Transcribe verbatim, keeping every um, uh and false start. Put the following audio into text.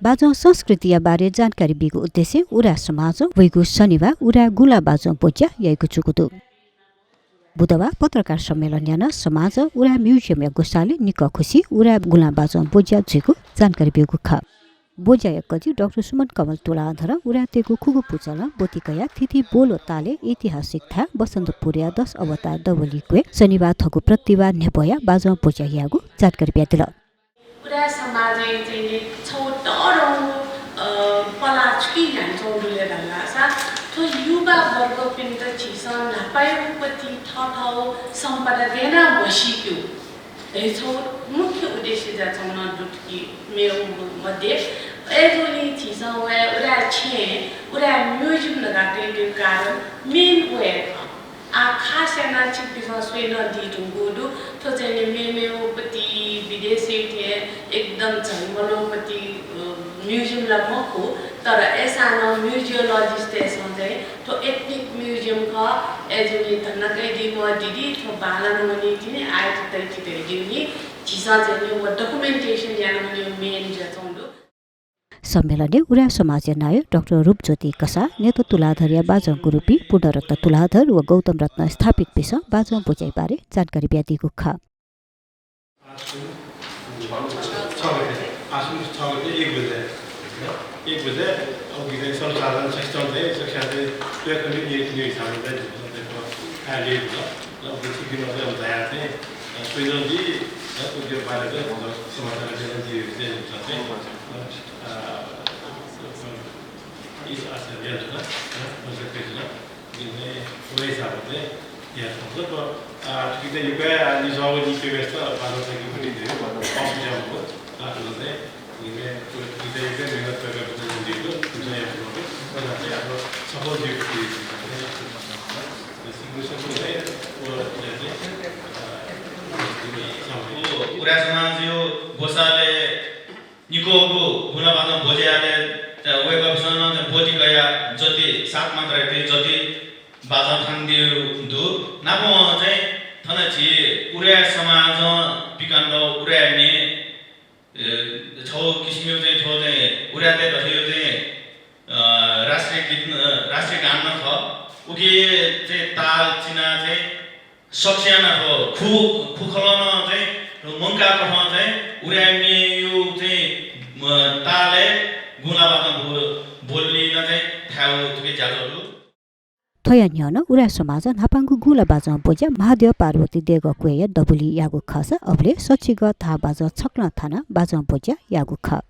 बाजं संस्कृतिया बारे जानकारी बीगु उद्देश्यं उराय् समाजं वइगु शनिबाः उराय् गुँला बाजं ब्वज्या याइगु जूगु दु। बुधबाः पत्रकार सम्मेलन यानाः समाजं उराय् म्युजियमया ग्वसालय् निकः खुसि उराय् गुँला बाजं ब्वज्या जुइगु जानकारी ब्यूगु खः। ब्वज्याया कजि डाक्टर सुमन कमल तुलाधरं उराय्‌तय्‌गु खुगू पुचलं ब्वति कयाः थीथी बोल व तालय् ऐतिहासिक थाय् बसन्तपुरया दश अवतार दबुली क्वय् शनिबाः थःगु प्रतिभा न्ह्यब्वयाः बाजं ब्वज्या याःगु जानकारी बियादिल। उराय् समाजय् चाहिँ नि छगू तःधंगु, अ, पला छु कि न्ह्यानाच्वंगु दु ले धाःसा, थ्व युवा वर्गपिन्त झीसं न्हापायागु पति थःथःगु सम्पदा देना म्हसीकेगु धइगु छगू मुख्य उद्देश्य जुयाच्वंगु नं दु थुकी मेगु मध्ये। अय्‌जूगुलिं झीसं वया उराय् छेँय् उराय् म्युजियम धकाः तयादीगु कारण main व हे खः। आः खास यानाः छिकपिन्सं स्वये नं दी धुंकूगु दु। थ्व चाहिँ नि मेमेगु पति विदेशय् थें एकदम झइमलौ पति, अ, म्युजियम ला मखु, तर अय्‌सां नं म्युजियोलोजिस्टतय्‌सं चाहिँ थ्व ethnic museum खः, अय्‌जूगुलिं धन्दा कयादीम्ह दिदी थ्व बांलानाः वनीतिनि, आःयात तयाथी धयादीगुलिं झीसं चाहिँ नि व documentation यानाः वनेगु main जुयाच्वंगु दु। सम्मेलनय् उराय् समाजया नायः डाक्टर रूपज्योति कसाः, न्यत तुलाधरया बाजं गुरुपिं पूर्णरत्न तुलाधर व गौतम रत्न स्थापितपिन्सं बाजं ब्वज्याया बारे जानकारी बियादीगु खः। आश्विन छ गते, आश्विन छ गते एक बजे, एक बजे, अब गीत चाहिँ सर्वसाधारण section चाहिँ, section चाहिँ, त्यो पनि एक, एक हिसाबले चाहिँ, आयोजित ल। अब गीत चाहिँ, अब जाया चाहिँ, अ, सुनिल जी, अ, उद्योग बारे चाहिँ, समाचार देना जी, चाहिँ, अ, अ, इस आचार्य, अ, अ, वै हिसाबले यात। अ, थुकित युक्वय्, अ, निसः व निके व्यस्त बाजं थ्यंकेगु पति दु, अ, अफिसय् मखु, अ, थन चाहिँ निके, थुकित युक्वय् मेहनत कयाः बिचाः यानादीगु, बिचाः यानादीगु, अ, चाहिँ अब सफल जुइगु पति दु। उराय् समाजया ग्वसालय् निकःगु गुँला बाजं ब्वज्यालय्, अ, वय्‌कःपिन्सं नं ब्वति कयाः जति सात मात्राय् जति बाजं थानादीगु दु। नापं चाहिँ थन झी उराय् समाजं पिकानातःगु उराय् म्ये, अ, छगू किसिमं चाहिँ थ्व चाहिँ उराय्‌तय् दथें चाहिँ, अ, राष्ट्रिय गीत, अ, राष्ट्रिय गान नं खः। उकी चाहिँ ताल चिनाः चाहिँ सकसियां नं थ्व खु, खुखलं नं चाहिँ मंकाः कथं चाहिँ उराय् म्येया चाहिँ, अ, तालय् गुँला बाजं ब्व-, ब्वलि नं चाहिँ थायेगु थुकी ज्याझ्वः दु। थ्वया न्ह्यः नं उराय् समाजं न्हापांगु गुँला बाजं ब्वज्या महाद्यः पार्वती देगः क्वय्‌या दबुलिइ याःगु खःसा अबलय् सच्चिगः धाः बाजं छकलं थानाः बाजं ब्वज्या याःगु खः।